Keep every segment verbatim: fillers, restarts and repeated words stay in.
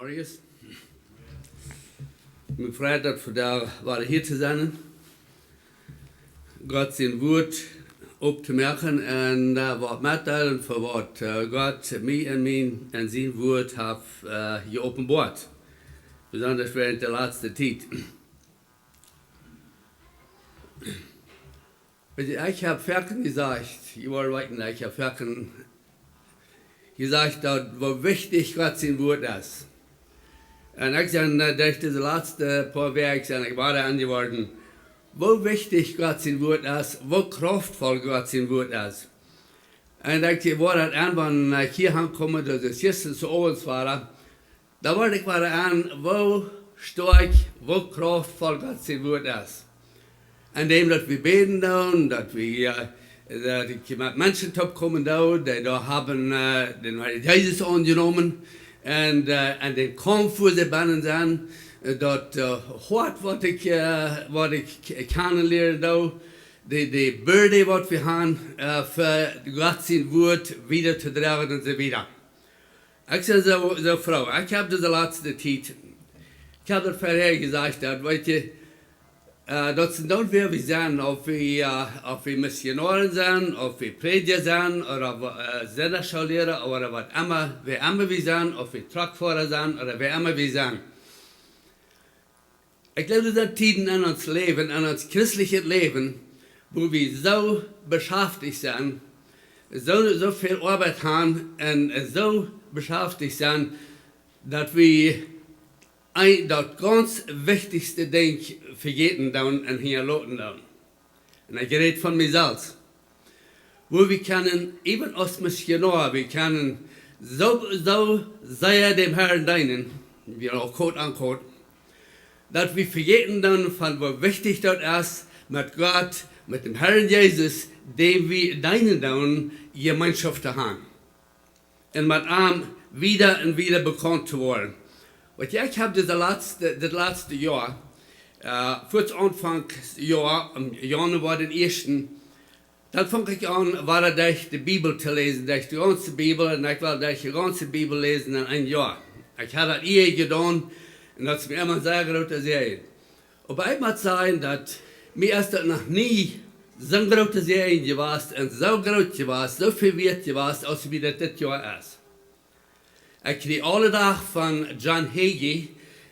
Morjes. Mie freit daut, vondoag wada hia to sennen, Gott sien Wort optomoaken un, äh, waut metdeelen von waut, äh, Gott mie en mien, en sien Wort haft, äh, jeopenboat. Besondasch wäarent de latste Tiet. Weet jie, ekj hab foaken jesajcht, jie wellen weeten, ekj hab foaken jesajcht, daut, woo wichtich Gott sien Wort es. Un ekj sie, äh, derch dise latste poa Wäakj sie ekj wada enjeworden, woo wichtich Gott sien Wort es, woo krauftvoll Gott sien Wort es. Un ekj sie wada aun, wan ekj hia aunkomen, daut es jistren soo owens wada, dan wort ekj wada aun, woo stoakj, woo krauftvoll Gott sien Wort es. En däm daut wie bäden doonen, daut wie, äh, daut ekj met Menschen toopkomen doo, dee doa haben, äh, dän Herrn Jesus aunjenomen. Un, äh, en dän Kaumf, wua see bennen sent, äh, daut, äh, Hoat, waut ekj, äh, waut ekj k-, kjanen lieren doo, de, de Börd, waut wie haben, äh, fa Gott sien Wort wieda to droagen un soo wieda. Ekj sie soo, soo froo. Ekj hab dise latste Tiet, ekj hab daut verhäa jesajcht, daut, weet jie, äh, daut es dan, wäa wie sent, auf wie, äh, auf wie Missionoaren sent, auf wie Prädja sent, ooda, äh, Sindachschoolliera, ooda waut emma, wäa emma wie sent, auf wie Truckfoara sent, ooda wäa emma wie sent. Ekj jleew, doa sent Tieden en ons Läwen, en ons christlichet Läwen, wua wie soo beschaftich sent, soo, soo väl Oabeit haben un, äh, soo beschaftich sent, daut wie een, daut gaunz wichtichste Dinkj vejäten doonen un hinjaloten doonen. Un ekj räd von mie selfst. Wua wie kjennen, äwen aus Missionoa, wie kjennen soo, soo sea däm Herrn deenen, wie uk quote unquote, daut wie vejäten doonen von woo wichtich daut es, met Gott, met däm Herrn Jesus, däm wie deenen doonen, Jemeenschoft to haben. Un met am wieda un wieda bekaunt to woaren. Waut ekj hab dit latste, dit latste Joa, äh, fa Aunfank Joa, em Januoa dän ieeschten, dan funk ekj aun, wada derch de Bibel to läsen, derch de gaunze Bibel, un ekj wull derch de gaunze Bibel läsen en een Joa. Ekj hab daut ea jedonen, un daut es mie emma een sea groota Säajen. Oba ekj mott sajen, daut mie es daut noch nie soon groota Säajen jewast un soo groot jewast, soo väl wieet jewast, aus mie daut dit Joa es. Ekj kjrie aule Dach von John Hagee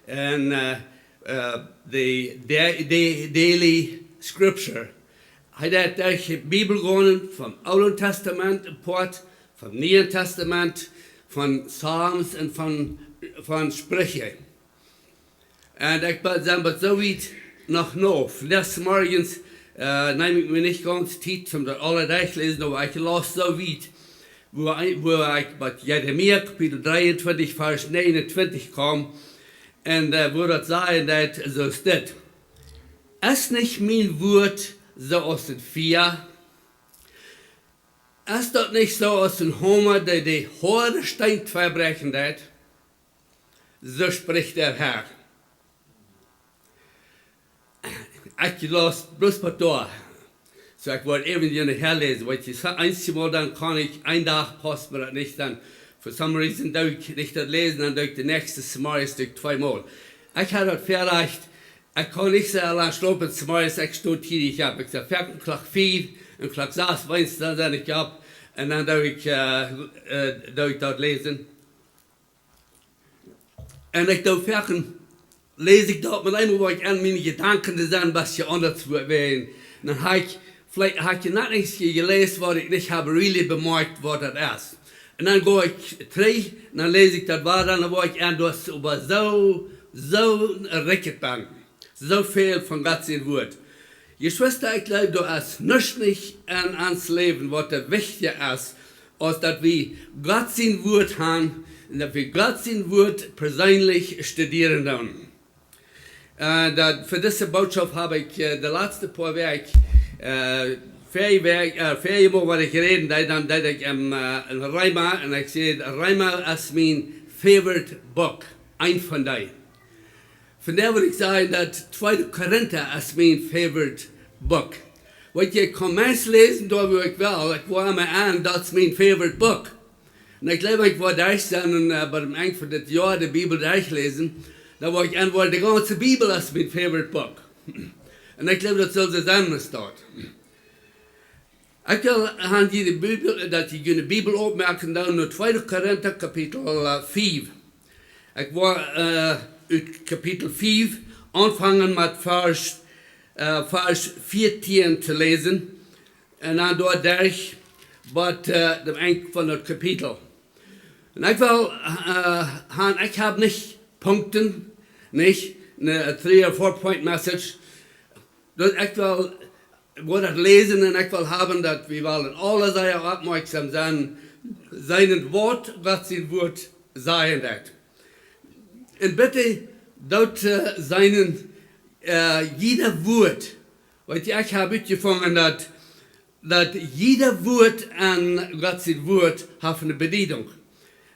en, äh, äh, de, de, de Daily Scripture. Hee deit derch de Bibel gonen, vom Oolen Tastament een Poat, vom Nieen Tastament, von Psalms un von, von Spricha. Un ekj sie bat soo wiet noch no. Vondoag zemorjes, äh, neem ekj mie nich gaunz Tiet, om daut aule derchläsen, oba ekj laus soo wiet, wua, wua ekj bie Jeremia Kapitel dreeuntwintich, Varsch näajenuntwintich kjeem, un, äh, wua daut sajcht, daut soo steit: Es nich mien Wuat soo aus een Fia? Es daut nich soo aus een Homa, dee de hoade Steen tweibräakjen deit? Soo spricht der Herr. Ekj laus bloos waut doa. Soo, ekj wull äwen hia nohäa läsen, wiels ekj saj, eenjemol dan kaun ekj, een Dach paust mie daut nich, dan for some reason doo ekj nich daut läsen, dan doo ekj de näakjste zemorjes, doo ekj tweemol. Ekj hab daut veleicht, ekj kaun nich soo lang schlopen zemorjes, ekj sto tiedich opp. Ekj saj, foaken Klock fief un Klock sas, weens dan sie ekj opp un dan doo ekj, äh, äh, doo ekj daut läsen. Un ekj doo foaken, läs ekj daut, oba eemol woa ekj aun miene Jedanken, dee sent een bät aundasch wea-, wea-, dan hab ekj, veleicht hab ekj noch nich jeläst, waut ekj nich hab really bemoakjt, waut daut es. Un dan go ekj trigj, un dan läs ekj daut wada, dan woa ekj aun, daut es oba soo, soo rikj daut dan. Soo väl von Gott sien Wuat. Jeschwista, ekj jleew, doa es nuscht nich en ons Läwen, waut doa wichtja es, aus daut wie Gott sien Wuat haben un daut wie Gott sien Wuat perseenlich studieren doonen. Äh, daut, fa dise Botschaft hab ekj, äh, de latste poa Wäakj, äh, väl Wäakj, äh, väl mol waut ekj räden deed, dan deed ekj em, äh, en Reema, un ekj säd, Reema es mien favorite book, eent von dee. Vondoag well ekj sajen, daut Tweede Korinta es mien favorite book. Waut ekj kaun meist läsen, doa wua ekj well, ekj woa emma aun, daut es mien favorite book. Un ekj jleew, ekj woa derch sennen un, äh, bie däm Enj von dit Joa de Bibel derchläsen. Dan woa ekj aunwoaren, de gaunze Bibel es mien favorite book. Un ekj jleew, daut saul soo sennen, es daut. Ekj well han jie de Bibel, daut jie june Bibel opmoaken doonen no tweede Korinta Kapitel, äh, fief. Ekj woa, äh, ut Kapitel fief aunfangen met Varsch, äh, Varsch vieetieen to läsen. Un dan doa derch bat, äh, däm Enj von daut Kapitel. Un ekj well, äh, han, ekj hab nich Punkten, nich ne three or four point message. Daut ekj well, woa daut läsen un ekj well haben, daut wie wellen aule sea oppmoakjsom sennen, sennen waut Gott sien Wuat sajen deit. Un bitte doot, äh, sennen, äh, jieda Wuat, wiels ekj hab utjefungen, daut daut jieda Wuat en Gott sien Wuat haft eene Bediedunk.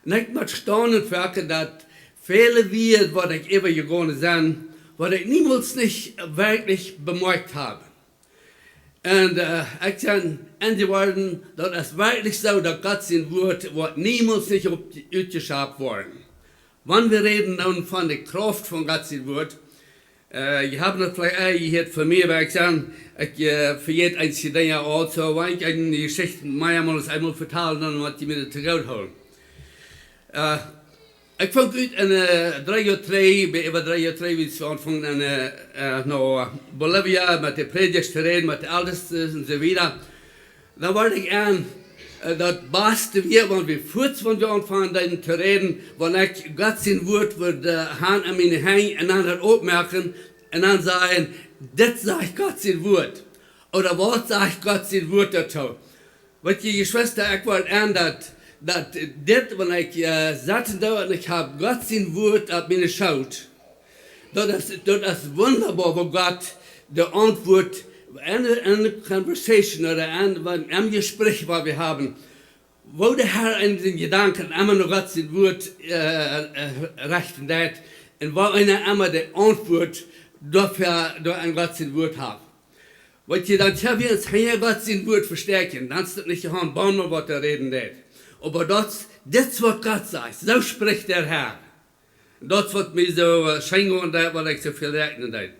Un ekj mott staunen foaken, daut väle Wieed, waut ekj äwajegonen sie, waut ekj niemols nich werkjlich bemoakjt hab. Un, äh, ekj sie enjeworden, daut es werkjlich soo, daut Gott sien Wuat woat niemols nich opp, utjeschauft woaren. Wan wie räden dan von de Krauft von Gott sien Wuat, äh, jie haben daut veleicht, äh, jie hieet von mie, oba ekj sie, ekj, äh, vejät eenje Dinja aul, soo wan ekj eene Jeschicht meamol aus eemol vetalen, dan woat jie mie daut to goot hoolen. Äh, ekj funk ut en, äh, dree Joa trigj, bie äwa dree Joa trigj, wiels wie aunfungen en, äh, äh, no, äh, Bolivia met de Prädjasch to räden, met de Eltestasch un soo wieda. Dan wort ekj aun, äh, daut baste wia, wan wie fuaz, wan wie aunfungen dan to räden, wan ekj Gott sien Wuat wudd, äh, han en miene Henj un dan daut opmoaken un dan sajen: "Dit sajcht Gott sien Wuat." Ooda: "Waut sajcht Gott sien Wuat doatoo?" Weetst du, Jeschwista, ekj wort aun daut, daut dit, wan ekj, äh, sitten doo un ekj hab Gott sien Wuat opp miene Schoot, daut es, daut es wundaboa, woo Gott de Auntwuat en, en de conversation ooda en, en, em Jesprach, waut wie haben, woo de Herr en siene Jedanken emma no Gott sien Wuat, äh, äh, rechten deit un woo eena emma de Auntwuat doafäa, doa en Gott sien Wuat haft. Weetst du, dan kjenn wie ons hinja Gott sien Wuat vestäakjen, dan es daut nich de Haunt Baume, waut doa räden deit. Oba daut, dit es waut Gott sajcht, soo spricht de Herr. Daut es waut mie soo, äh, scheen gonen deit, waut ekj soo väl räakjnen deed.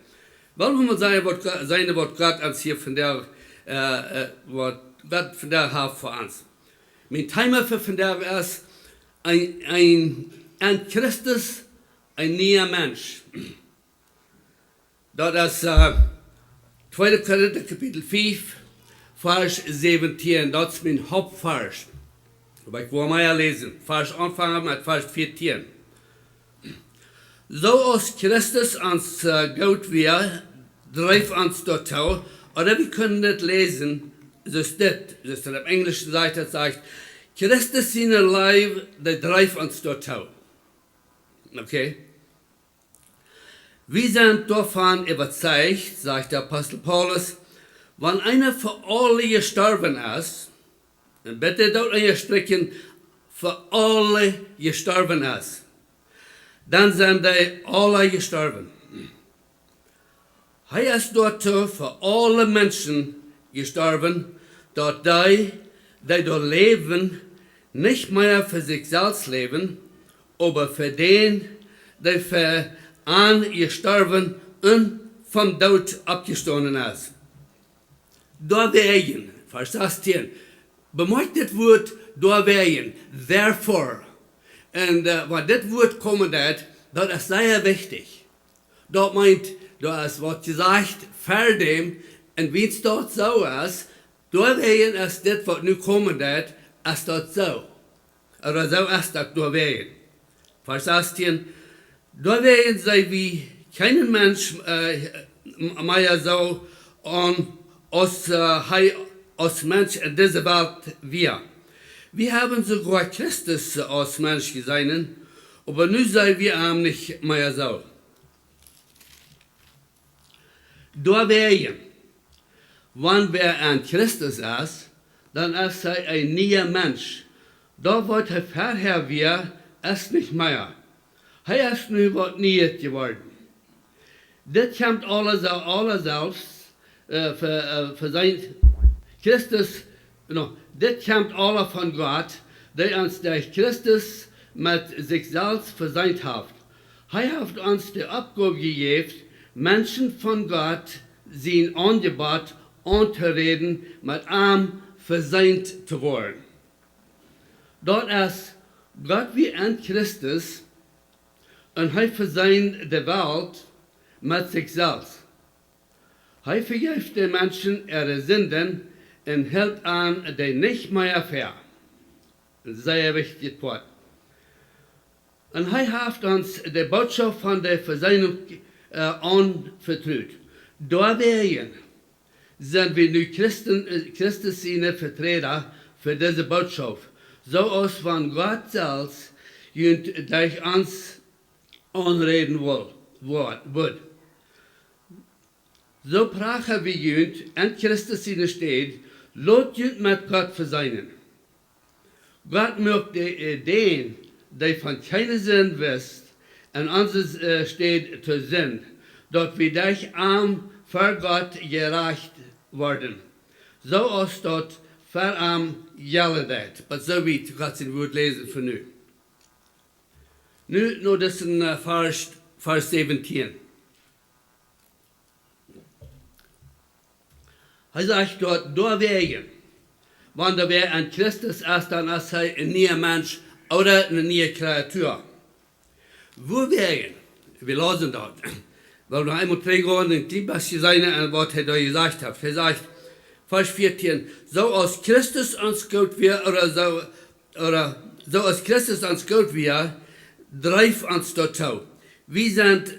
Well wie mol seenen waut Go-, seenen waut Gott ons hia vondoag, äh, äh, waut Gott vondoag haft fa ons. Mien Thema fa vondoag es een, een, en Christus een niea Mensch. Daut es, äh, tweede Korinta Kapitel fief, Varsch säwentieen. Daut es mien Hauptvarsch. Oba ekj woa mea läsen. Varsch, aunfangen met Varsch vieetieen. Soo aus Christus ons, äh, goot wia, dreef ons doatoo, ooda wie kjennen dit läsen, soo aus dit, soo aus et opp Enjlisch sajcht, daut sajcht: "Christus siene Leew, dee dreef ons doatoo." Okay? "Wie sent doavon äwazeicht", sajcht de Apostel Paulus, "wan eena fa aule jestorwen es", un bitte doot unjastrikjen, "fa aule jestorwen es", dan sent dee aule jestorwen. Hee es doatoo fa aule Menschen jestorwen, daut dee, dee doa läwen, nich mea fa sikj selfst läwen, oba fa dän, dee fa an jestorwen un vom Doot oppjestonen es. Doawäajen, Varsch sastieen, bemoakjt dit Wuat doawäajen, therefore. Un, äh, wan dit Wuat komen deit, daut es sea wichtich. Daut meent, doa es waut jesajcht ver däm, un wiels daut soo es, doawäajen es dit waut nu komen deit, es daut soo. Ooda soo es daut doawäajen. Varsch sastieen: "Doawäajen sent wie kjeenen Mensch, äh, m-, mea soo aun, aus, äh, hee aus Mensch en dise Welt wia. Wie haben soogoa Christus aus Mensch jeseenen, oba nu sent wie am nich mea soo." Doawäajen, wan wäa en Christus es, dan es hee een niea Mensch. Daut waut hee verhäa wia, es nich mea. Hee es nu waut Nieet jeworden. Dit kjemt aules, aules selfst, äh, fa, äh, fa sien Christus, no, dit kjemt aula von Gott, dee ons derch Christus met sikj selfst veseent haft. Hee haft ons de Oppgow jejäft, Menschen von Gott sien Aunjebott auntoräden, met am veseent to woaren. Daut es, Gott wia en Christus un hee veseend de Welt met sikj selfst. Hee vejeef de Menschen äare Sinden un helt an dee nich mea väa. Een sea wichtjet Poat. Un hee haft ons de Bootschoft von de Veseenunk, äh, aunvetrut. Doawäajen sent wie nu Christen, äh, Christus siene Veträda fa dise Bootschoft, soo aus wan Gott selfst junt derch ons aunräden wull, wull, wudd. Soo pracha wie junt en Christus siene Städ, lot junt met Gott veseenen. Gott muak de, äh, dän, dee von kjeene Sind wist, en onse, äh, Städ to Sind, daut wie derch am ver Gott jerajcht worden, soo aus daut ver am jellen deit. Bat soo wiet Gott sien Wuat läsen fa nu. Nu, no disen, äh, Varsch, Varsch säwentieen. Hee sajcht doa, doawäajen, wan wäa en Christus es, dan es hee een niea Mensch ooda eene niee Kreatua. Wuawäajen? Wie läsen daut. Well wie noch eemol trigjgonen, een kjlien bät seenen, aun waut hee doa jesajcht haft. Hee sajcht, Varsch veatieen, soo aus Christus ons goot wia, ooda soo, ooda soo aus Christus ons goot wia, dreef ons doatoo. Wie sent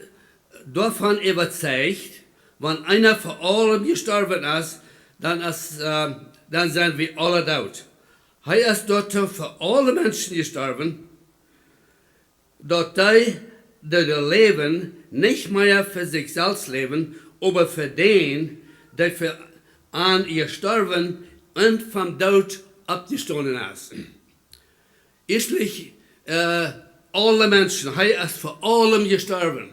doavon äwazeicht, wan eena fa aulem jestorwen es, dan es, äh, dan sent wie aule doot. Hee es doatoo fa aule Menschen jestorwen, daut dee, dee doa läwen, nich mea fa sikj selfst läwen, oba fa dän, dee fa an jestorwen un vom Doot oppjestonen es. Ieeschtlich, äh, aule Menschen, hee es fa aulem jestorwen.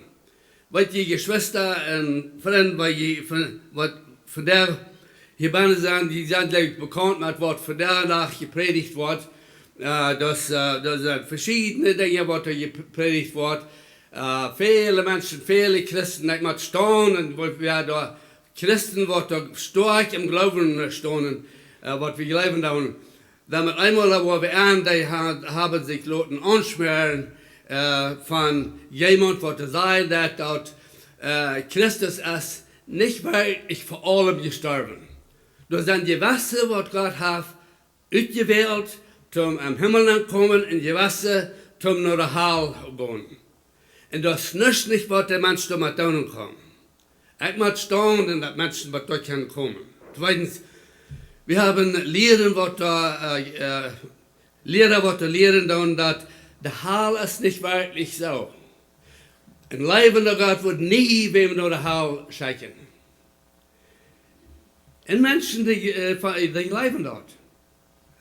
Weet jie, Jeschwista un Frind, waut jie von, waut vondoag hia bennen sent, dee sent, jleew ekj, bekaunt met waut vondoag dän Dach jeprädicht woat. Äh, daut, äh, daut sent veschiedne Dinja, waut doa jeprädicht woat. Äh, väle Menschen, väle Christen, ekj mott staunen, waut wie doa Christen, waut doa stoakj em Gloowen stonen, äh, waut wie jleewen doonen. Dan met eemol, äh, woa wie aun, dee ha-, haben sikj loten aunschmäaren, äh, von jemaunt, waut doa säd, daut, daut, äh, Christus es nich werkjlich fa aulem jestorwen. Doa sent jewesse, waut Gott haft utjewält, toom em Himmel nenkomen, un jewesse, toom no de Hal gonen. Un daut es nuscht nich, waut de Mensch doamet doonen kaun. Ekj mott staunen, daut Menschen waut doa kjennen komen. Tweedens, wie haben Lieren, waut doa, äh, äh, Liera, waut doa lieren doonen, daut de Hal es nich werkjlich soo. Een läwenda Gott wudd nie wäm no de Hal schekjen. Un Menschen, dee, äh, fa-, dee jleewen daut.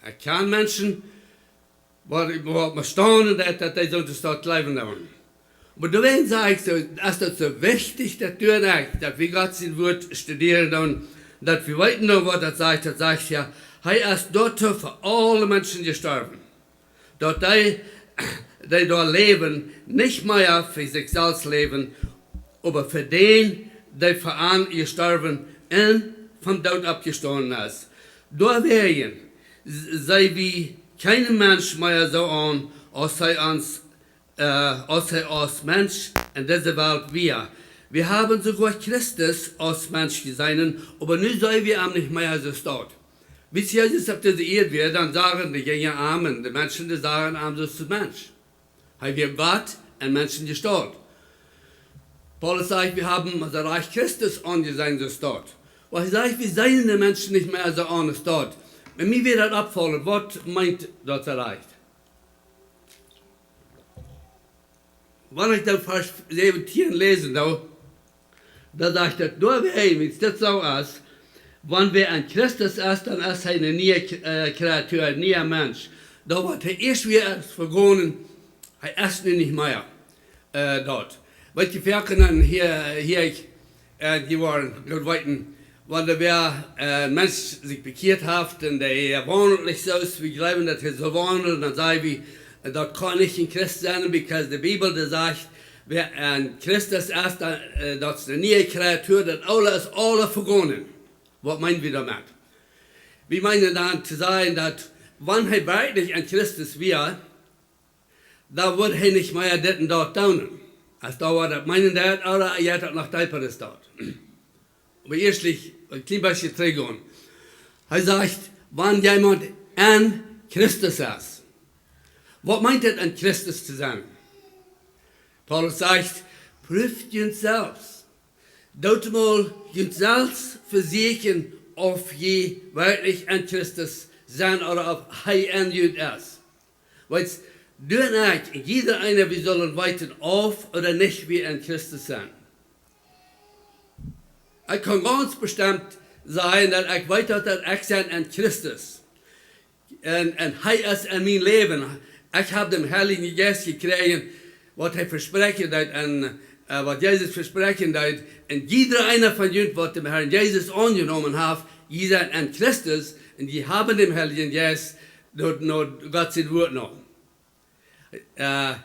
Ekj kjan Menschen, waut, waut mie staunen deit, daut dee soo daut jleewen doonen. Oba doawäajen saj ekj soo, es daut soo wichtich, daut du un ekj, daut wie Gott sien Wuat studieren doonen, daut wie weeten doonen, waut daut sajcht. Daut sajcht jo, hee es doatoo fa aule Menschen jestorwen. Daut dee, dee doa läwen, nich mea fa sikj selfst läwen, oba fa dän, dee fa an jestorwen un vom Doot oppjestonen es. Doawäajen s-, see wie kjeenen Mensch mea soo aun, aus hee ons, äh, aus hee aus Mensch en dise Welt wia. Wie haben soogoa Christus aus Mensch jeseenen, oba nu see wie am nich mea soo staut. Wiels Jesus opp dise Ieed wia, dan sagen de Jinja am un de Menschen, dee sagen am soo aus Mensch. Hee wia Gott en Menschengestault. Paulus sajcht, wie haben soo rajcht Christus aunjeseenen soo staut. Oba hee sajcht, wie seenen de Menschen nich mea soo aun soo staut. Wan mie wada daut oppfelt, waut meent daut soo rajcht? Wan ekj dan Varsch säwentieen läsen doo, dan sajcht daut doa, wiels dit soo es, wan wäa en Christus es, dan es hee eene niee K-, äh, Kreatua, een niea Mensch. Daut waut hee ieescht wia, es vegonen, hee es nu nich mea, äh, daut. Weet jie, wie kjennen hia, hia, äh, dee woaren goot weeten, Wan doa wäa, äh, een Mensch sikj bekjieet haft un dee, äh, waundelt nich soo aus wie jleewen, daut hee saul waundlen, dan saj wie, äh, daut kaun nich een Christ sennen, because de Bibel, dee sajcht, wäa en Christus es, dan, äh, daut es eene niee Kreatua, daut Oole es aul vegonen. Waut meenen wie doamet? Wie meenen dan to sajen, daut wan hee werkjlich en Christus wia, dan wudd hee nich mea dit un daut doonen. Aus daut waut daut meenen deed, ooda jeit daut noch deepa aus daut? Oba ieescht een kjlien bät trigjgonen. Hee sajcht, wan jemaunt en Christus es. Waut meent daut, en Christus to sennen? Paulus sajcht, prüft junt selfst. Doot mol junt selfst vesieekjen, auf jie werkjlich en Christus sent ooda auf hee en junt es. Weetst, du un ekj, jieda eena, wie sellen weeten, auf ooda nich wie en Christus sent. Ekj kaun gaunz bestemt sajen, daut ekj weet, daut, daut ekj sie en Christus. Un, un hee es en mien Läwen. Ekj hab dän Heiljen Jeist jekjräajen, waut hee vespräakjen deed un, äh, waut Jesus vespräakjen deed. Un jieda eena von junt, waut dän Herrn Jesus aunjenomen haft, jie sent en Christus un jie haben dän Heiljen Jeist no, no Gott sien Wort no. Äh,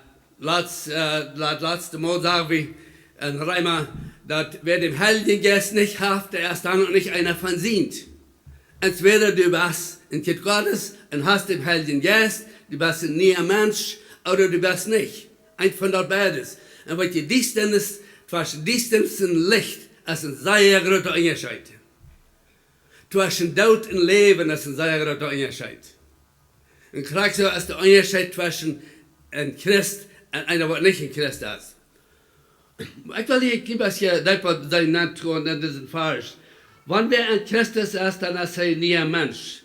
latst, äh, lat-, latste Mol sagen wie en Reema, daut wäa dän Heiljen Jeist nich haft, dee es dan uk nich eena von sient. Entwäda du best een Kjint Gottes un hast dän Heiljen Jeist, du best een niea Mensch, ooda du best nich. Eent von daut beides. Un waut jie, Diestanis, tweschen Diestanis un Licht, es een sea groota Unjascheet. Tweschen Doot un Läwen es een sea groota Unjascheet. Un krakjt soo es de Unjascheet tweschen een Christ un eena, waut nich een Christ es. Ekj well hia een kjlien bät deepa sennen, nenn to gonen en disen Varsch. Wan wäa en Christus es, dan es hee een niea Mensch.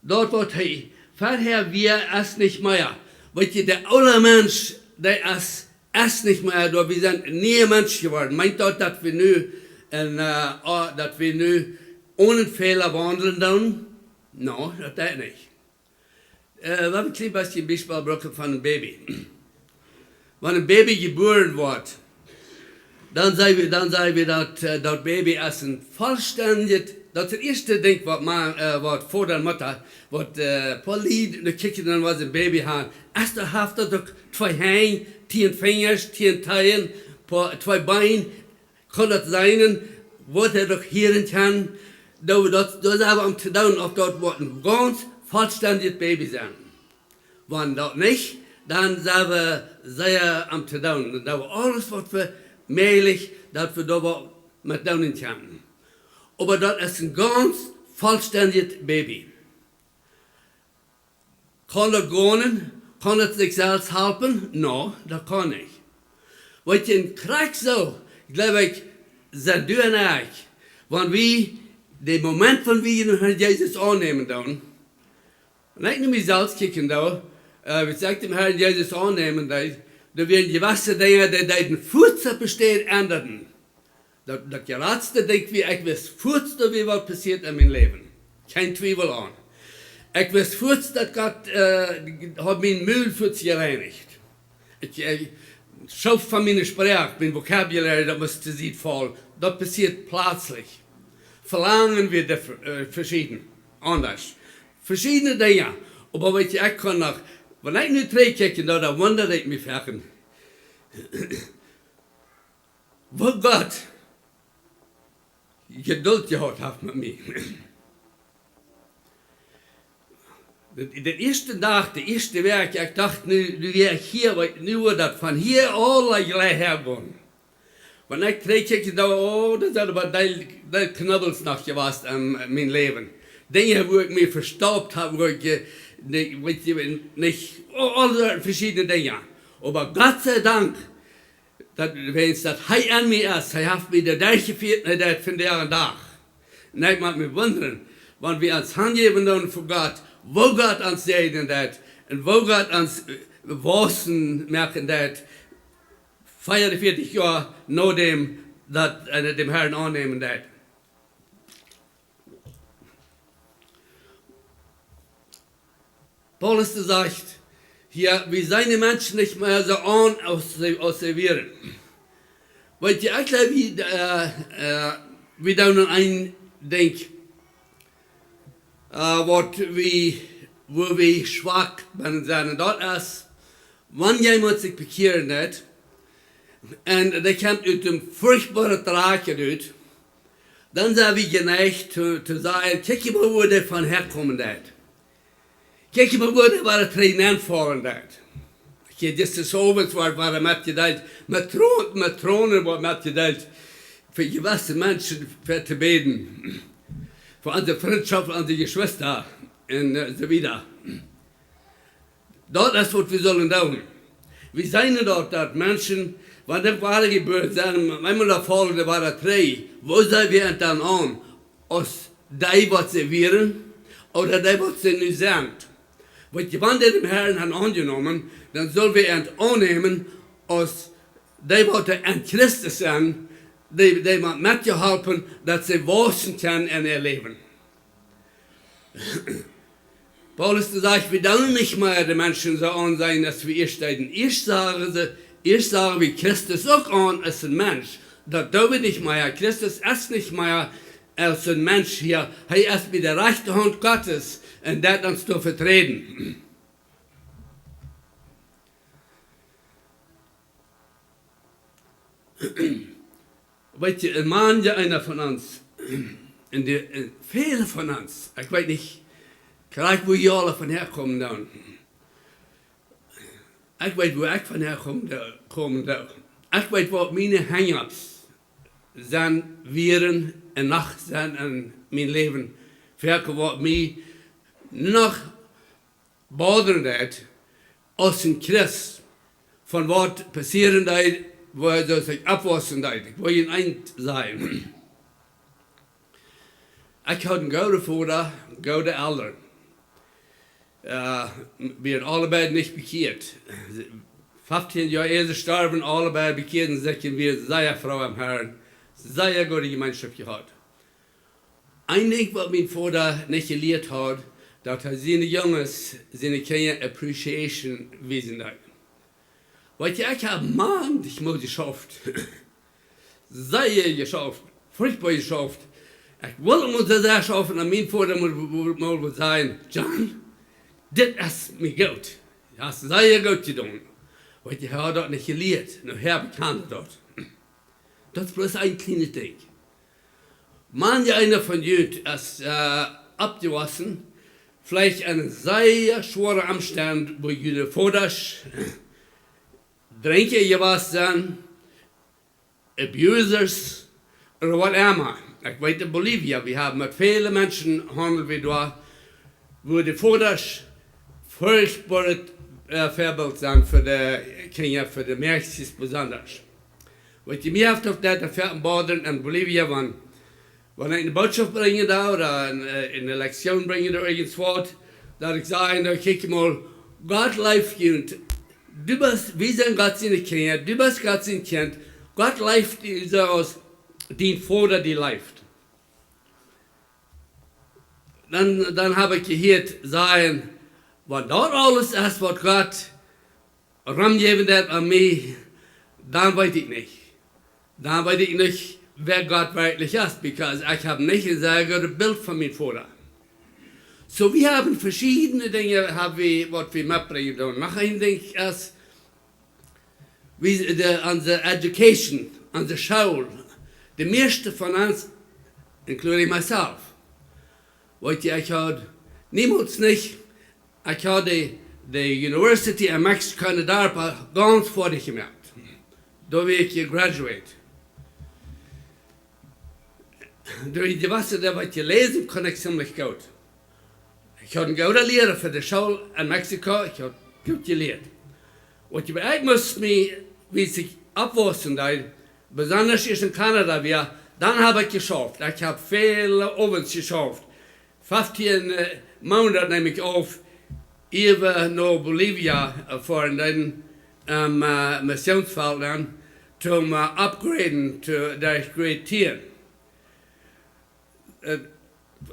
Daut, waut hee verhäa wia, es nich mea. Weetst, de oole Mensch, dee es, es nich mea doa. Wie sent een niea Mensch jeworden. Meent daut, daut wie nu en, äh, ah, daut wie nu onen Fäla waundlen doonen? No, daut deit nich. Äh, lot mie een kjlien bät een Biespel brucken von een Baby. Wan een Baby jebuaren woat, dan saj wie, dan saj wie daut, äh, daut Baby es een vollstendjet, daut es daut ieeschte Dinkj, waut Ma-, äh, waut Voda un Mutta, waut, äh, poa Lied no kjikjen, wan see een Baby haben. Ieescht haft daut uk twee Henj, tieen Finjasch, tieen Teen, poa, twee Been, kaun daut sennen, waut hee doch hieren kaun, daut, daut, daut es oba om to doonen, auf daut woat een gaunz vollstendjet Baby sennen. Wan daut nich, dan sent wie sea om to doonen. Dan doo wie aules, waut wie mäajlich, daut wie doa waut met doonen kjennen. Oba daut es een gaunz vollstendjet Baby. Kaun daut gonen? Kaun daut sikj selfst halpen? No, daut kaun nich. Weetst, un krakjt soo, jleew ekj, sent du un ekj, wan wie dän Moment, wan wie dän Herrn Jesus aunnämen doonen, un ekj no mie selfst kjikjen doo, äh, aus ekj dän Herrn Jesus aunnämen deed, doa wieren jewesse Dinja, dee deeden fuaz opp de Städ endren. Daut, daut jratste Dinkj wia, ekj wist fuaz, daut wia waut passieet en mien Läwen. Kjeen Twiewel aun. Ekj wist fuaz, daut Gott, äh, haud mien Mul fuaz jereinicht. Ekj, ekj schoof von miene Sproak, mien Vocabulary, daut must to Sied faulen. Daut passieet pletslich. Velangen wia dif-, äh, veschieden, aundasch. Veschiedne Dinja. Oba weetst, ekj kaun noch, wan ekj nu trigjkjikj, dan, dan wunda ekj mie foaken, woo Gott Jedult jehaut haft met mie. Dän, dän ieeschten Dach, de ieeschte Wäakj, ekj docht, nu, nu wia ekj hia, oba nu woat daut von hia aula jlikj häa gonen. Wan ekj trigjkjikj, dan, oh, doa sent oba dee, dee Knubbels noch jewast en mien Läwen. Dinja, wua ekj mie vestaupt hab, wua ekj, äh, nich, weetst, nich, oh, aule veschiedne Dinja. Oba Gott sie Dank, daut, wiels daut hee en mie es, hee haft mie doa derchjefieet, un hee deit daut vondoag dän Dach. Un ekj mott mie wundren, wan wie ons hanjäwen doonen fa Gott, woo Gott ons säajnen deit, un woo Gott ons, äh, wausen moaken deit, veeaunvieetich Joa nodäm daut eena dän Herrn aunnämen deit. Paulus, dee sajcht hia, wie seenen de Menschen nich mea soo aun, aus see, aus see wieren. Weetst, ekj jleew, wie, äh, äh, wie doonen een Dinkj, äh, waut wie, wua wie schwak bennen sent. Un daut es, wan jemaunt sikj bekjieren deit, un dee kjemt ut een furchtboaret Rikj rut, dan sent wie jeneicht to, to sajen: "Kjikj mol, wua dee von häakomen deit. Kjikj mol, wua dee wada trigj nenfaulen deit." Hia, dit es soo, waut woat wada metjedeelt, met Tro-, met Tronen woat metjedeelt, fa jewesse Menschen fa to bäden, fa onse Frintschoft, onse Jeschwista un, äh, soo wieda. Daut es, waut wie sellen doonen. Wie seenen daut, daut Menschen, wan dee wada jebuaren sent, wan dee faulen, dee wada trigj, woo sent wie an dan aun? Aus dee, waut see wieren, ooda dee, waut see nu sent? Waut jie, wan dee dän Herrn haben aunjenomen, dan sell wie an aunnämen, aus dee, waut en Christus sent, dee, dee haben metjeholpen, daut see wausen kjennen en äa Läwen. Paulus, dee sajcht, wie doonen nich mea de Menschen soo aunseenen, aus wie ieescht deeden. Ieescht sagen see, ieescht sagen wie Christus uk aun aus een Mensch. Daut doo wie nich mea. Christus es nich mea aus een Mensch hia. Hee es bie de rajchte Haunt Gottes un deit ons doa veträden. Weet jie, en manja eena von ons, en de, en väle von ons, ekj weet nich, krakjt wua jie aula von häakomen doonen. Ekj weet, wua ekj von häakomen doo-, komen doo. Ekj weet, waut miene hang-ups sent, wieren un noch sent en mien Läwen. Foaken, waut mie noch bothern deit, aus een Christ, von waut passieren deed, woo hee sikj oppwausen deed. Ekj well junt eent sajen. Ekj haud een gooden Voda, goode Elren. Äh, wie wieren aule beid nich bekjieet. Feftieen Joa ea see storwen, aule beid bekjieeden sikj un wieren sea froo aum Herrn, sea goode Jemeenschoft jehaut. Een Dinkj, waut mien Voda nich jelieet haud, daut hee siene Junges, siene Kjinja appreciation wiesen deed. Weet jie, ekj hab manchmol jeschauft. Sea jeschauft, furchtboa jeschauft. Ekj wull mol soo sea schaufen, un mien Voda mol, mol, mol sajen: "John, dit es mie goot. Du hast sea goot jedonen." Weet jie, hee haud daut nich jelieet. Nu, hee bekjand daut. Daut es bloos een kjlienet Dinkj. Manja eena von junt es, äh, oppjewossen, veleicht en sea schwoare Omstend, wua june Vodasch Drinkja jewast sent, abusers, ooda whatever. Ekj weet, en Bolivia, wie haben met väle Menschen haundelt wie doa, wua de Vodasch furchtboaret, äh, Väabilt sent fa de Kjinja, fa de Mäakjes besondasch. Weet jie, mie haft uk daut foaken bothern en Bolivia, wan, wan ekj eene Bootschoft brinjen doo, ooda eene, äh, eene Lektion brinjen doo, irjentwaut, daut ekj saj: "Nu, kjikj mol, Gott leeft junt. Du best, wie sent Gott siene Kjinja, du best Gott sien Kjint. Gott leeft die soo aus dien Voda die leeft." Dan, dan hab ekj jehieet sajen: "Wan daut aules es, waut Gott romjäwen deit aun mie, dan weet ekj nich. Dan weet ekj nich, wäa Gott werkjlich es, because ekj hab nich een sea goodet Bilt von mien Voda." Soo, wie haben veschiedne Dinja, hab wie, waut wie metbrinjen doonen. Noch een Dinkj es, wie de, onse education, onse School, de mieeschte von ons, including myself, weet jie, ekj haud niemols nich, ekj haud de, de University en Mexico en de Darpa gaunz foadich jemoakt. Doa wia ekj jegraduate. Doa jewast, doa waut jeläsen kunn ekj ziemlich goot. Ekj haud een gooda Liera fa de School en Mexico, ekj haud goot jelieet. Waut ekj must mie, wie ekj oppwaussen deed, besondasch ieescht en Kanada wia, dan hab ekj jeschauft. Ekj hab väle Owents jeschauft. Feftieen, äh, Moonat neem ekj auf, ea wie no Bolivia, äh, foaren, dan, ähm, äh, Missionsfeld dan, toom, äh, upgraden to de Grade tieen. Äh,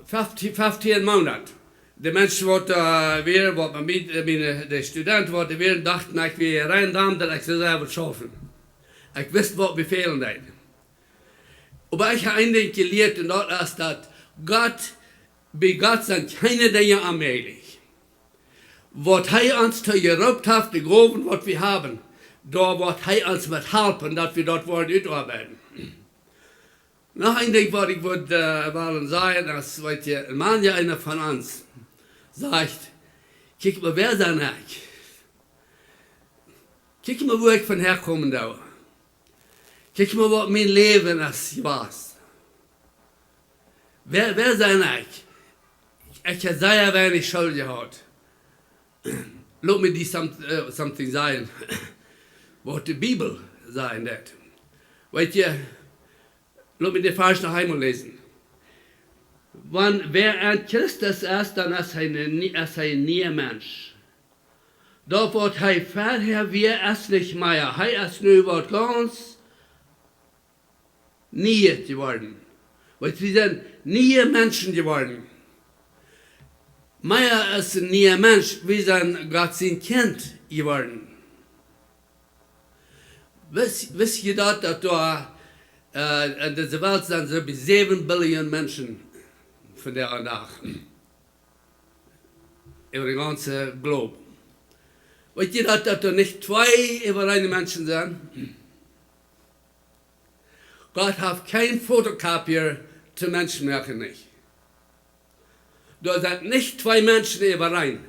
feftieen, feftieen Moonat. De Menschen waut, äh, wieren, waut met mie, äh, miene, de Studenten waut doa wieren, dochten, ekj wia rein doarom, daut ekj soo sea wull schaufen. Ekj wist, waut mie fälen deed. Oba ekj hab een Dinkj jelieet, un daut es daut, Gott, bie Gott sent kjeene Dinja onmäajlich. Waut hee ons to jeroopt haft, de Gowen, waut wie haben, doa woat hee ons met halpen, daut wie daut woaren utoabeiden. Noch een Dinkj, waut ekj wudd, äh, wellen sajen, es, weet jie, een Maun, jo, eena von ons, sajcht: "Kjikj mol, wäa sie ekj? Kjikj mol, wua ekj von häakomen doo. Kjikj mol, waut mien Läwen es jewast. Wäa, wäa sie ekj? Ekj hab sea weinich School jehaut. Lot mie die some-, äh, something sajen, waut de Bibel sajen deit." Weet jie, lot mie dän Varsch noch eemol läsen. "Wan wäa en Christus es, dan es hee een nie-, es hee een niea Mensch. Daut, waut hee verhäa wia, es nich mea. Hee es nu waut gaunz Nieet jeworden." Weet jie, wie sent niee Menschen jeworden. Mea aus een niea Mensch, wie sent Gott sien Kjint jeworden. Wist, wist jie daut, daut doa, äh, en dise Welt sent soo bie säwen Billion Menschen vondoag dän Dach? Äwa dän gaunzen Globe. Weet jie daut, daut doa nich twee äwareene Menschen sent? Gott haft kjeen Fotokopiee to Menschen moaken, nich. Doa sent nich twee Menschen äwareen.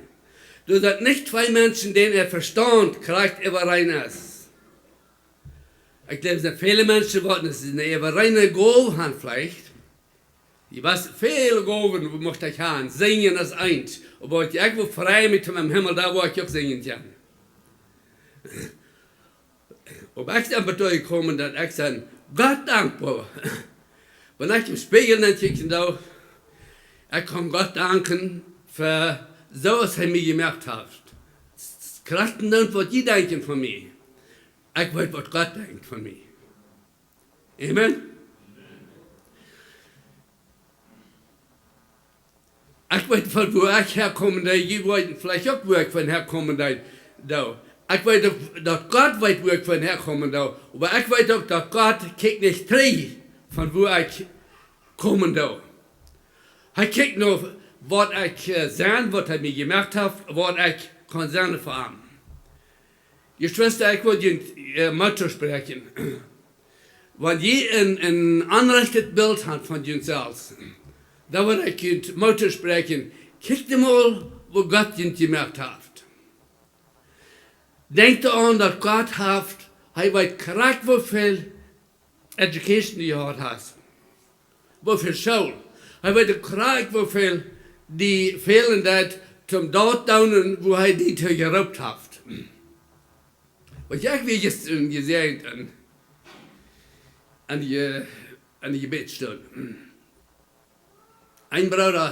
Doa sent nich twee Menschen, dän äa Vestaunt krakjt äwareen es. Ekj jleew, doa sent väle Menschen, waut eene äwareene Gow han veleicht. Jie weeten, väle Gowen mucht ekj han. Sinjen es eent. Oba ekj wudd frei mie to em Himmel, doa woa ekj uk sinjen kjennen. Oba ekj sie aun daut jekomen, daut ekj sie Gott dankboa. Wan ekj em Spieejel nenkjikjen doo, ekj kaun Gott danken fa soo aus hee mie jemoakt haft. Krakjt dan, waut jie denkjen von mie. Ekj weet, waut Gott denkjt von mie. Amen. Ekj weet, von wua ekj häakomen doo, jie weeten veleicht uk, wua ekj von häakomen doo, doo. Ekj weet uk, daut Gott weet, wua ekj von häakomen doo. Oba ekj weet uk, daut Gott kjikjt nich trigj, von wua ekj komen doo. Hee kjikjt no, waut ekj, äh, sie, waut hee mie jemoakt haft, waut ekj kaun sennen fa am. Jeschwista, ekj well junt, äh, Moot toospräakjen. Wan jie een, een aunrajchtet Bilt han von junt selfst, dan well ekj junt Moot toospräakjen. Kjikjt mol, woo Gott junt jemoakt haft. Denkjt doaraun, daut Gott haft, hee weet krakjt, woo väl education du jehaut hast. Woo väl School. Hee weet krakjt, woo väl die fälen deit, toom daut doonen, wua hee die too jeroopt haft. Waut ekj wia jistren jesäajent aun, aun de, aun de Jebädsstund. Een Brooda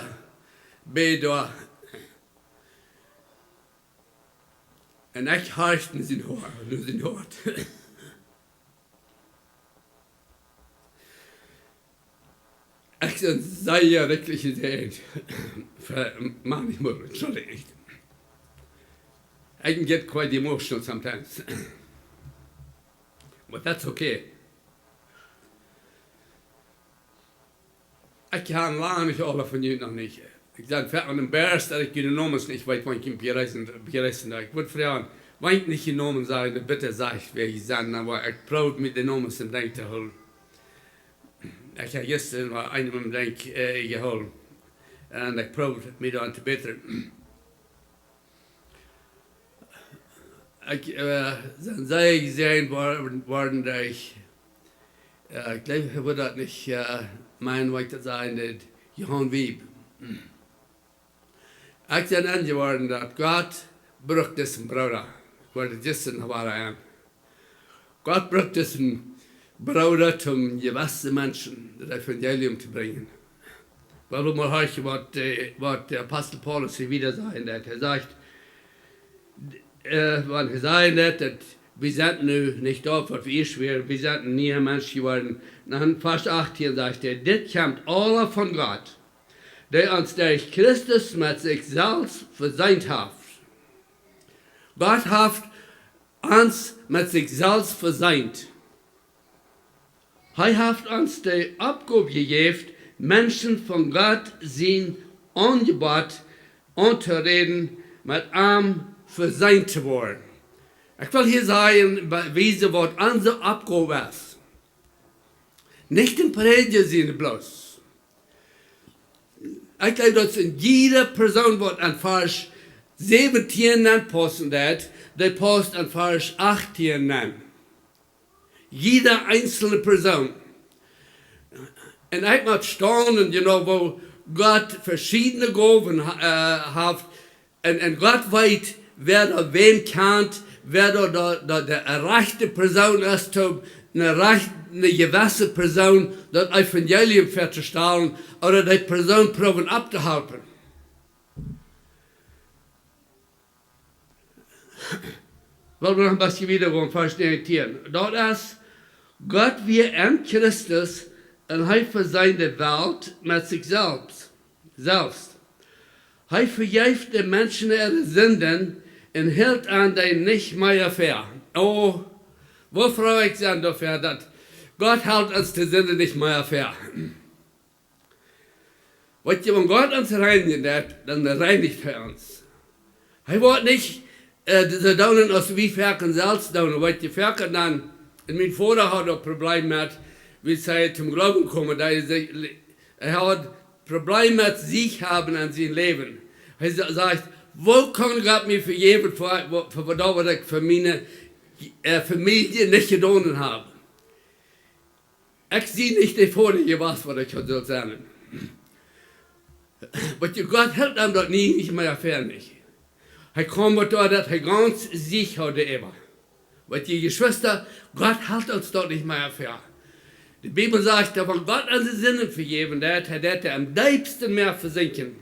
bäd doa. Un ekj horcht no sien Hoat, no sien Hoat. Ekj sie sea rikjlich jesäajent. Fa, Maun, ekj mott, sorry, ekj, I can get quite emotional sometimes. But that's okay. Ekj kjan lang nich aule von junt noch nich. Ekj sie foaken embarrassed, daut ekj june Nomes nich weet, wan ekj junt bejreessen, bejreessen doo. Ekj wudd froagen, wan ekj nich june Nomes saj, dan bitte sajcht, wäa jie sent, oba ekj proow mie de Nomes em Denkj to hoolen. Ekj hab jistren mol eenen em Denkj, äh, jehoolen. Un ekj proow mie doaraun to bätren. Ekj, äh, sie sea jesäajent worden, worden derch, äh, ekj jleew, ekj wudd daut nich, äh, meenen, waut ekj daut saj, daut Johan Wiebe. Ekj sie enjeworden, daut Gott brukt disen Brooda. Ekj wull daut jistren noch wada aun. Gott brukt disen Brooda, om jewesse Menschen daut Evangelium to brinjen. Well wie mol horchen, waut de, waut de Apostel Paulus hia wieda sajen deit. Hee sajcht, äh, wan hee sajen deit, daut wie sent nu nich daut, waut wie ieescht wieren, wie sent een niea Mensch jeworden. Dan Varsch achtieen sajcht hee: "Dit kjemt aula von Gott, dee ons derch Christus met sikj selfst veseent haft." Gott haft ons met sikj selfst veseent. Hee haft ons de Oppgow jejäft, Menschen von Gott sien Aunjebott auntoräden, met am vesient to woaren. Ekj well hia sajen, wiesen waut onse Oppgow es. Nich dän Prädja siene bloos. Ekj jleew daut en jieda Persoon waut en Varsch säwentieen nenpaussen deit, dee pausst en Varsch achtieen nen. Jieda eenzelne Persoon. Un ekj mott staunen, you know, woo Gott veschiedne Gowen ha-, äh, haft. Un, un Gott weet, wäa doa wäm kjant, wäa doa, doa, doa de rajchte Persoon es, to ne rajcht-, ne jewesse Persoon daut Evangelium väatostalen, ooda dee Persoon proowen opptohalpen. Well wie noch een bät wieda gonen, Varsch näajentieen. Daut es, Gott wia en Christus un hee veseend de Welt met sikj selfst. Selfst. Hee vejeef de Menschen äare Sinden un hilt an dee nich mea väa. Oh, woo froo ekj sie doafäa, daut Gott helt ons de Sinden nich mea väa. Weetst du, wan Gott ons reinijen deit, dan reinicht hee ons. Hee woat nich, äh, soo doonen aus wie foaken selfst doonen. Weetst du, foaken dan, un mien Voda haud een Problem met, wiels hee toom Gloowen kjeem, daut hee sikj, hee haud Problem met sikj haben en sien Läwen. Hee sa-, sajcht: "Woo kaun Gott mie vejäwen fa, fa, fa daut, waut ekj fa miene, äh, Famielje nich jedonen hab?" Ekj sie nich de Voda jewast, waut ekj haud sullt sennen. Oba Gott helt am daut nie nich mea väa. Hee kjeem doa, daut hee gaunz Siech haud äwa. Weetst du, Jeschwista, Gott helt ons daut nich mea väa. De Bibel sajcht, daut wan Gott onse Sinden vejäwen deit, hee deit dee aum deepsten Mäa vesinkjen.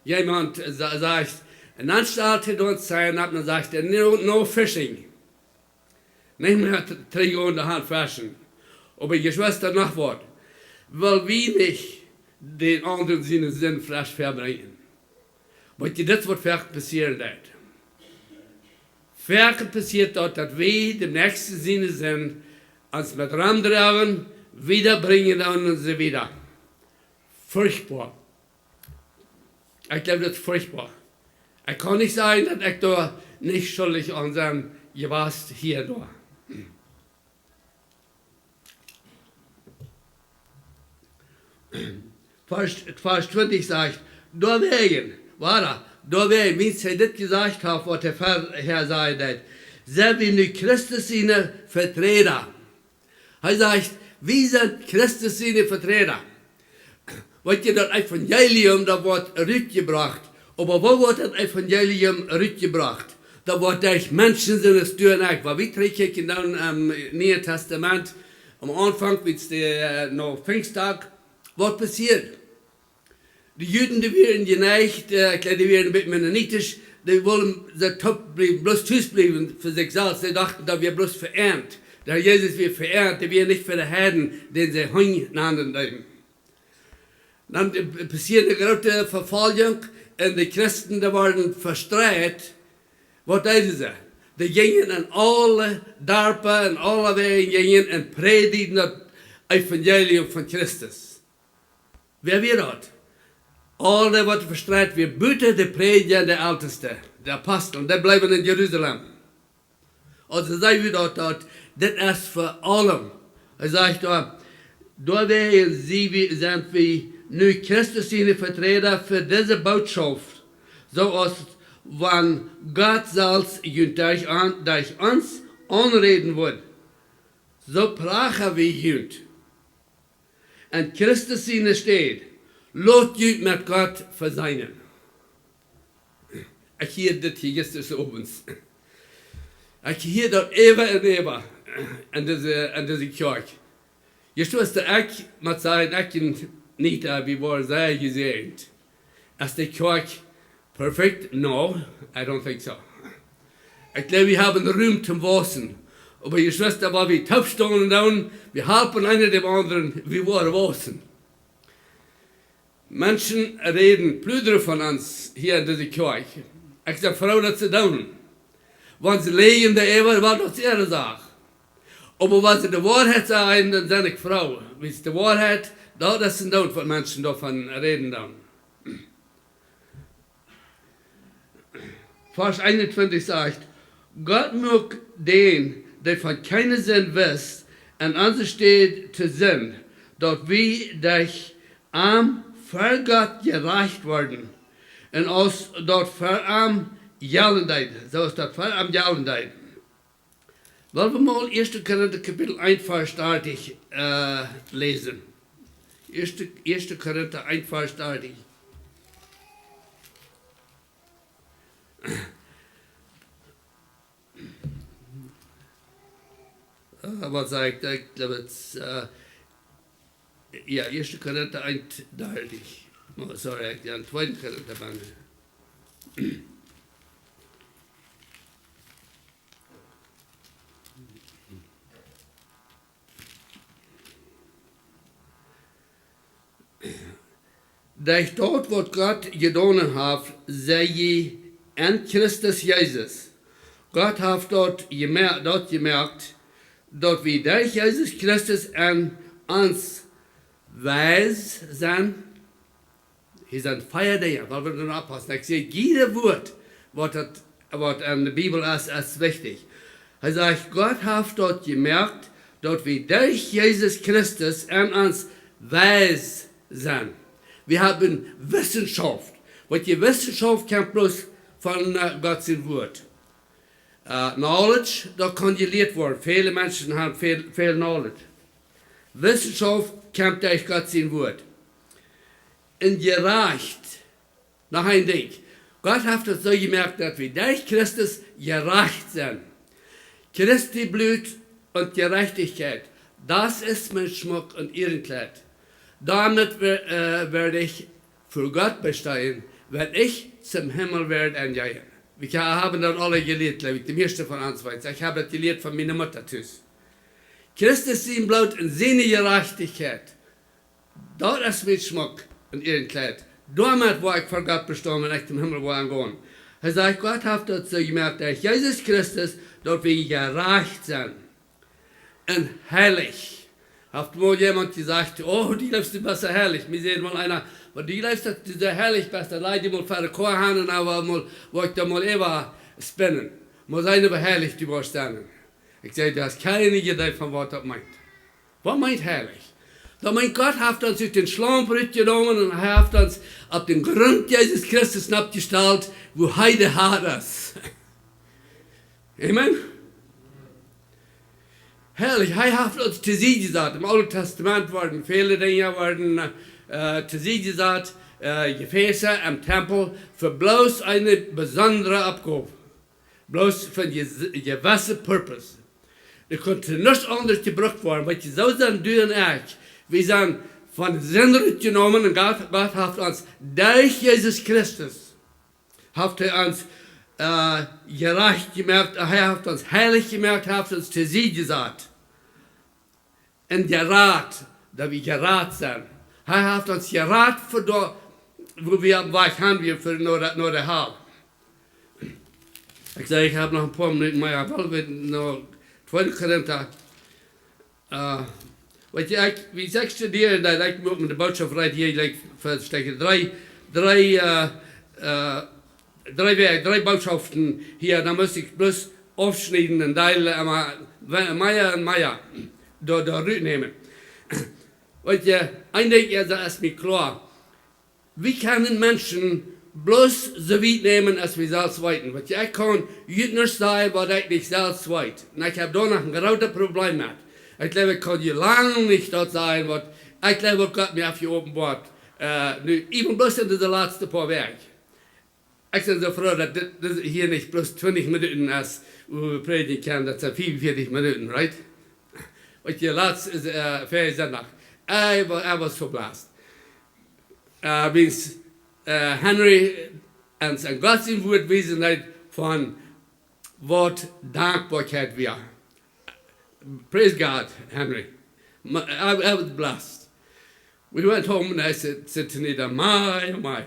Jemaunt sa-, sajcht, un dan stalt hee doa sien Nat un dan sajcht hee: "No, no fishing." Nich mea t-, trigjgonen no Haunfeschen. Oba Jeschwista, noch waut. Well wie nich dän aundren siene Sind fleesch vebrinjen. Weetst du, dit es waut foaken passieren deit. Foaken passieet daut, daut wie däm Näakjsten siene Sind ons met romdroagen, wiedabrinjen un soo wieda. Forchtboa. Ekj jleew, daut es forchtboa. Ekj kaun nich sajen, daut ekj doa nich schuldich aun sie jewast hia un doa. Varsch, Varsch twintich sajcht: "Doawäajen, wada, doawäajen, wiels hee dit jesajcht haft, waut hee verhäasajen deed, sent wie nu Christus siene Veträda." Hee sajcht, wie sent Christus siene Veträda. Weetst du, daut Evangelium, daut woat rutjebrocht. Oba woo woat daut Evangelium rutjebrocht? Daut woat derch Menschen sennen, es du un ekj. Wan wie trigjkjikjen dan aum Nieen Tastament, aum Aunfank, wiels de, äh, no Pinjstdach, waut passieed? De Juden, dee wieren jeneicht, äh, ekj jleew, dee wieren een bät mennonitisch, dee wullen see tus bliewen, bloos tus bliewen fa sikj selfst. Dee dochten, daut wia bloos fa an. De Herr Jesus wia fa an, dee wia nich fa de Heiden, dän see Hunj nanen deeden. Dan, äh, passieed eene groote Vefoljunk un de Christen, dee worden vestreit. Waut deeden see? Dee jinjen en aule Darpa un aule Wäaj jinjen un prädjden daut Evangelium von Christus. Wäa wia daut? Aul dee, waut vestreit wieren, buta de Prädja un de Elteste, de Apostel, dee bleewen en Jerusalem. Aulsoo see wie daut, daut, dit es fa aulem. Hee sajcht doa: "Doawäajen sie wie, sent wie nu Christus siene Veträda fa dise Bootschaft, soo aus wan Gott selfst junt derch an, derch ons aunräden wudd, soo pracha wie junt." En Christus siene Städ, lot junt met Gott veseenen. Ekj hieed dit hia jistren Owent. Ekj hieed daut äwa un äwa en dise, en dise Kjoakj. Jistren wia ekj, mott sajen, ekj un Nita, äh, wie wieren sea jesäajent. Es de Kjoakj perfect? No, I don't think so. Ekj jleew, wie haben Rum toom wausen. Oba Jeschwista, wan wie toopstonen dan, wie halpen eena däm aundren, wie woaren wausen. Menschen räden, pludren von ons hia en dise Kjoakj. Ekj sie froo, daut see doonen. Wan see läajen, de äwa, well, daut es äare Sach. Oba wan see de Woarheit sajen, dan sie ekj froo. Wiels de Woarheit, daut es een Doot, waut Menschen doavon räden dan. Varsch eenuntwintich sajcht: Gott muak dän, dee von kjeene Sind wist, en onse Städ to Sind, daut wie derch am ver Gott jerajcht worden, un aus daut ver am jellen deed, soo aus daut ver am jellen deed. Lot ons mol Ieeschte Korinta Kapitel eent, Varsch dartich, äh, läsen. Ieeschte, Ieeschte Korinta eent, Varsch dartich. Äh, waut saj ekj? Ekj gleew, daut, äh, jo, Ieeschte Korinta eent, dartich. Oh, sorry, ekj, jo, Tweede Korinta, Mann. Derch daut, waut Gott jedonen haft, sie jie en Christus Jesus. Gott haft daut jemoakt, daut jemoakt, daut wie derch Jesus Christus en ons weis sent. Hia sent vea Dinja, waut wie doa oppaussen. Ekj saj, jieda Wuat, waut daut, waut en de Bibel es, es wichtich. Hee sajcht, Gott haft daut jemoakt, daut wie derch Jesus Christus en ons weis sent. Wie haben Wissenschaft. Waut jie Wissenschaft kjemt bloos von, äh, Gott sien Wuat. Äh, knowledge, daut kaun jelieet woaren. Väle Menschen haben väl, väl knowledge. Wissenschaft kjemt derch Gott sien Wuat. Un jerajcht. Noch een Dinkj. Gott haft daut soo jemoakt, daut wie derch Christus jerajcht sent. Christi Blut un Jerajchtichkjeit, daut es mien Schmuck un Ehrenkjleid. Doamet wer-, äh, woa ekj ver Gott besteien, wan ekj em Himmel woa engonen. Wie haben daut aule jelieet, jleew ekj, de mieeschte von ons weeten. Ekj hab daut jelieet von miene Mutta tus. Christus sien Bloot un siene Jerajchtichkjeit. Daut es mien Schmuck un Ehrenkjleid. Doamet woa ekj ver Gott bestonen, wan ekj em Himmel woa engonen. Hee sajcht, Gott haft daut soo jemoakt, derch Jesus Christus, daut wie jerajcht sent. Un heilich. Haft mol wäa jesajcht: "Oh, du jleefst, du best soo heilich." Mie säd mol eena: "Oba du jleefst, daut du soo heilich best, dan laj die mol ver de Koa han un dan woa mol, woa ekj die mol äwa spinnen. Mol seenen, woo heilich du woascht sennen." Ekj säd: "Du hast kjeene Iedee von waut daut meent." Waut meent heilich? Daut meent, Gott haft ons ut dän Schlaump rutjenomen un hee haft ons opp dän Grunt Jesus Christus noppjestalt, wua hee de Har es. Amen? Heilich, hee haft ons to Sied jesat. Em Oolen Tastament worden väle Dinja worden, äh, to Sied jesat, äh, Jefäsa em Tempel, fa bloos eene besondre Oppgow. Bloos fa een je-, jewesse Purpose. Dee kunn to nuscht aundret jebrukt woaren, wiels soo sent du un ekj. Wie sent von de Sind rutjenomen un Gott, Gott haft ons derch Jesus Christus, haft hee ons, äh, jerajcht jemoakt, hee haft ons heilich jemoakt, hee haft ons to Sied jesat. Un jerat, daut wie jerat sent. Hee haft ons jerat fa doa, wua wie oppem Wajch han wieren, fa no de, no de Hal. Ekj saj, ekj hab noch een poa Minuten, oba ekj well wada no Tweede Korinta. Äh, weetst, ekj, wie ekj studieren deed, ekj muak de Bootschoft right hia, like, fa Stekja dree, dree, äh, äh, dree Wäakj, dree Bootschoften hia, dan must ekj bloos aufschnieden un deelen, oba we-, mea un mea doa, doa rutnämen. Weetst, een Dinkj es, es mie kloa. Wie kjennen Menschen bloos soo wiet nämen, aus wie selfst weeten. Weetst, ekj kaun junt nuscht sajen, waut ekj nich selfst weet. Un ekj hab doa noch een grootet Problem met. Ekj jleew, ekj kaun junt lang nich daut sajen, waut ekj jleew, waut Gott mie haft jeopenboat. Äh, nu, even bloos en dise latste poa Wäakj. Ekj sie soo froo, daut dit, dit hia nich bloos twintich Minuten es, wua wie prädjen kjennen, daut sent fiefunvieetich Minuten, right? Waut je latst es, äh, verjäajen Sindach. I wa-, I was so blessed. Äh, wiels, äh, Henry ons en Gott sien Wuat wiesen deed von waut Dankboakjeit wia. Praise God, Henry. My, I, I was blessed. We went home and I said, said to Nita, "My, oh my,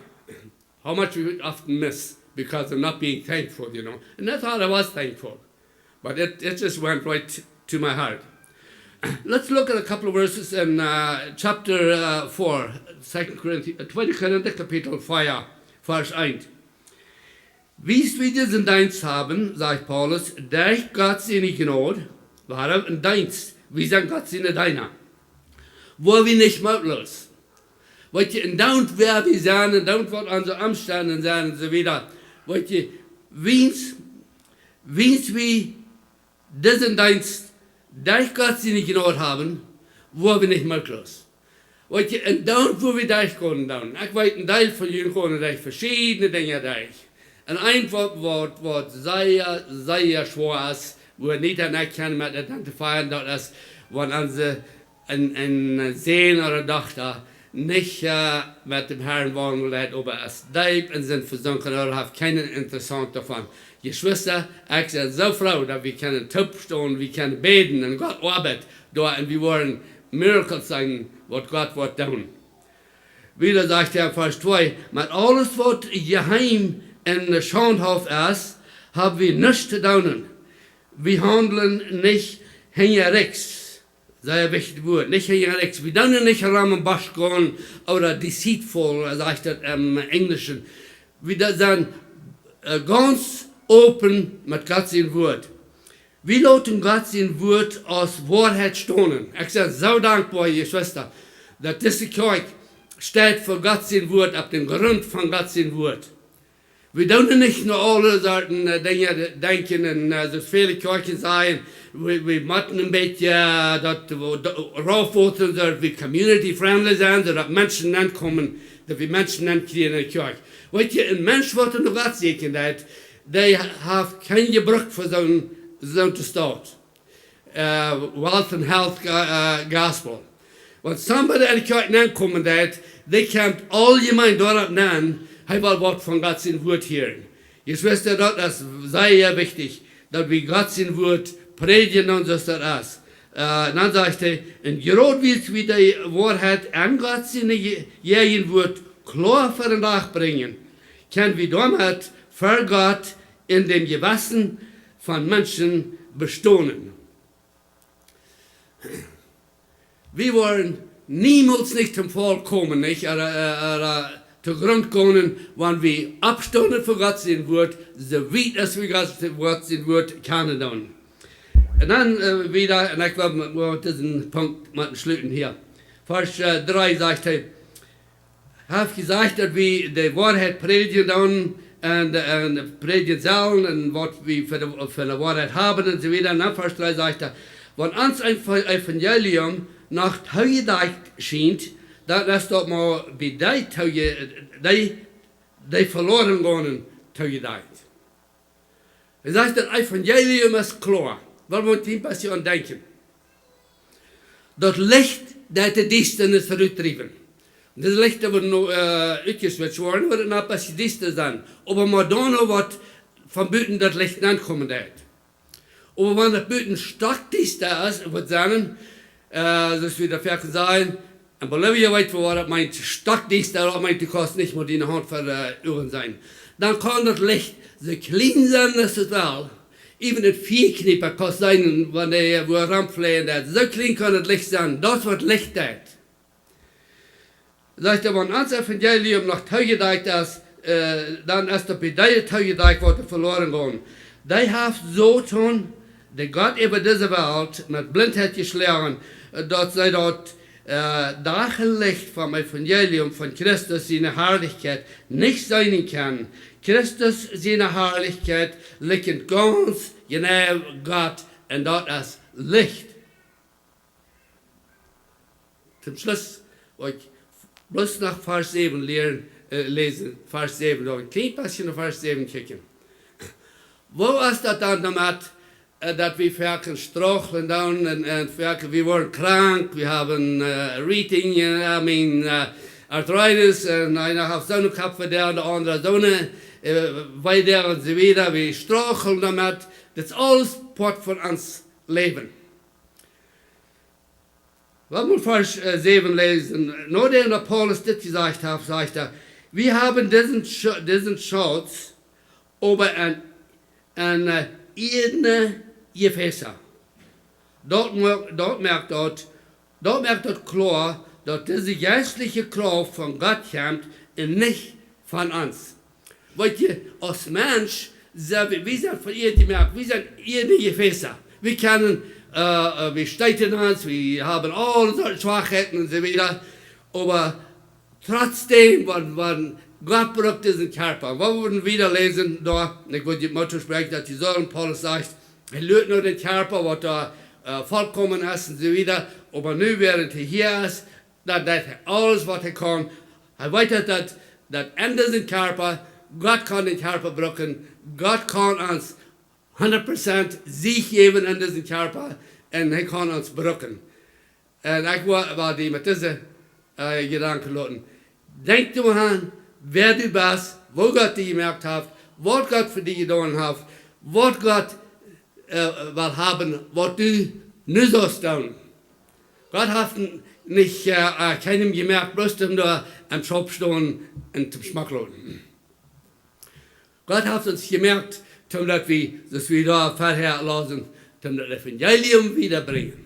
how much we often miss because of not being thankful, you know." And I thought I was thankful. But it, it just went right to my heart. Let's look at a couple of verses in uh, chapter uh, four, Second Corinthians, Tweede Korinther Kapitel vier, Vers eins. Wiels wie diesen Dienst haben, sagt Paulus, durch Gott seine Gnade, warum ein Dienst, wir sind Gott seine Diener, wo wir nicht machtlos. Weet je, en dan wäa wie sent, en dan waut onse Omstend sent un soo wieda. Weet je, wiels, wiels wie diesen Dienst durch Gott seine Gnade haben, woa wie nich machtlos. Weet je, en dan woa wie derchkomen dan. Ekj weet, een Deel von junt gonen derch veschiedne Dinja derch. Un een waut, waut, waut sea, sea schwoa es, wua nich aun ekj kaun met identifieren, daut es, wan onse een, een Sän ooda Dochta nich äh, met däm Harn waundelt, oba es deep en Sind vesunken ooda haft kjeen Interesse doavon. Jeschwista, ekj sie soo froo, daut wie kjennen toopstonen, wie kjennen bäden un Gott oabeit doa un wie woaren Miracles seenen, waut Gott woat doonen. Wieda sajcht hee en Vers twee, met aules waut jeheim un schaundhaft es, hab wie nuscht to doonen. Wie haundlen nich hinjarechts. Sea wichtjet Wuat. Nich hinjarechts. Wie doonen nich rom em Busch gonen ooda deceitful, sajcht daut em Enjlischen. Wie daut sent äh, gaunz open met Gott sien Wuat. Wie loten Gott sien Wuat aus Woarheit stonen. Ekj sie soo dankboa, Jeschwista, daut dise Kjoakj steit fa Gott sien Wuat, opp dän Grunt von Gott sien Wuat. Wie doonen nich no aule Sorten äh, Dinja de- denkjen un äh, soo väle Kjoakjen sajen, wie, wie motten een bät äh, daut wo- do- raufwotren, daut wie community friendly sent, soo daut Menschen nenkomen, daut wie Menschen nenkjrieen en de Kjoakj. Weet je, een Mensch waut no Gott sieekjen deit, dee haft kjeen Jebruck fa soon, soon Tostaut. Äh, wealth and health go- äh, gospel. Wan somebody en de Kjoakj nenkomen deit, dee kjemt auljemein doaropp nen, hee well waut von Gott sien Wuat hieren. Jeschwista, daut es sea wichtich, daut wie Gott sien Wuat prädjen un soo daut es. Äh, dan sajcht hee, un jrod wiels wie de Woarheit en Gott sien Je- Jäajenwuat kloa ver dän Dach brinjen, kjenn wie doamet ver Gott en däm Jewessen von Menschen bestonen. Wie woaren niemols nich toom Faul komen, nich? Ooda, ooda, ooda to Grunt gonen, wan wie oppstonen fa Gott sien Wuat, soo wiet aus wie Gott, Gott sien Wuat kjanen doonen. Un dan äh, wieda, un ekj well met, met disen Punkt motten schluten hia. Vers äh, dree sajcht hee, haft jesajcht, daut wie de Woarheit prädjen doonen un, un prädjen sellen un waut wie fa de, fa de Woarheit haben un soo wieda. Un dan Vers dree sajcht hee, wan ons Ev- Evangelium noch toojedakjt schient, dan es daut mau bie dee, tooje- dee, dee veloaren gonen toojedakjt. Hee sajcht, daut Evangelium es kloa. Well wie een bät aun denkjen. Daut Licht deit de Diestanis rutdriewen. Daut Licht woat nu äh, utjeswitcht woaren, woat et noch een bät diesta sennen. Oba mau dan noch waut von buten daut Licht nenkomen deit. Oba wan daut buten stockdiesta es, woat sennen, äh, soo aus wie daut foaken sajen, en Bolivia weet wie waut daut meent, stockdiesta, daut meent, du kaust nich mea diene Haunt ver de Uagen seenen. Dan kaun daut Licht soo kjlien sennen aus et well. Even een Fiakjniepa kaust seenen, wan dee wua romfleajen deit. Soo kjlien kaun daut Licht sennen. Daut es waut Licht deit. Sajcht hee, wan ons Evangelium noch toojedakjt es, äh, dan es daut bie dee toojedakjt, waut veloaren gonen. Dee haft Soton, de Gott äwa dise Welt, met Blintheit jeschloagen, äh, daut see daut äh, Dachlicht vom Evangelium von Christus siene Harlichkjeit nich seenen kjennen. Christus siene Harlichkjeit likjent gaunz jeneiw Gott un daut es Licht. Toom Schluss well ekj bloos noch Varsch säwen lieren, äh, läsen. Varsch säwen, noch een kjlien bät no Varsch säwen kjikjen. Woo es daut dan doamet, äh, daut wie foaken straucheln dan un, un foaken, wie woaren krank, wie haben äh, rheumatoid, äh, I mean, äh, arthritis, un eena haft soone Koppwee un de aundra soone äh, Wee un soo wieda. Wie straucheln doamet. Daut es aules Poat von ons Läwen. Lot mol Varsch äh, säwen läsen. Nodäm daut Paulus dit jesajcht haft, sajcht hee, wie haben disen, Schu- disen Schutz oba en, en äh, iedne Jefäsa. Daut moakt, daut moakt daut, daut moakt daut kloa, daut dise jeistliche Krauft von Gott kjemt un nich von ons. Weetst, aus Mensch, sent wie, wie sent von Ieed jemoakt, wie sent ieedne Jefäsa. Wie kjennen, äh, äh, wie steeten ons, wie haben aule Sorten Schwakheiten un soo wieda. Oba trotzdäm, wan, wan Gott brukt disen Kjarpa. Wie wudden wieda läsen doa, un ekj wudd junt mau toospräakjen, daut dee soo, Paulus sajcht, hee luat no dän Kjarpa, waut doa, äh, volkomen es un soo wieda. Oba nu, wäarent hee hia es, dan deit hee aules, waut hee kaun. Hee weet daut, daut, daut en disen Kjarpa, Gott kaun dän Kjarpa bruken, Gott kaun ons hundat Prozent Sieg jäwen en disen Kjarpa un hee kaun ons bruken. Un ekj wull, wull die met dise, äh, Jedanken loten. Denkj doaraun, wäa du best, woo Gott die jemoakt haft, waut Gott fa die jedonen haft, waut Gott, äh, well haben, waut du nu saust doonen. Gott haft n-, nich, äh, äh, kjeenem jemoakt, bloos om doa aum Schaup to stonen un to schmakloten. Gott haft ons jemoakt, om daut wie, soo aus wie doa verhäa läsen, om daut Evangelium wiedabrinjen.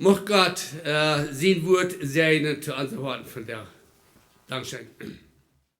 Mucht Gott, äh, sien Wuat säajnen to onse Hoaten vondoag. Dankscheen.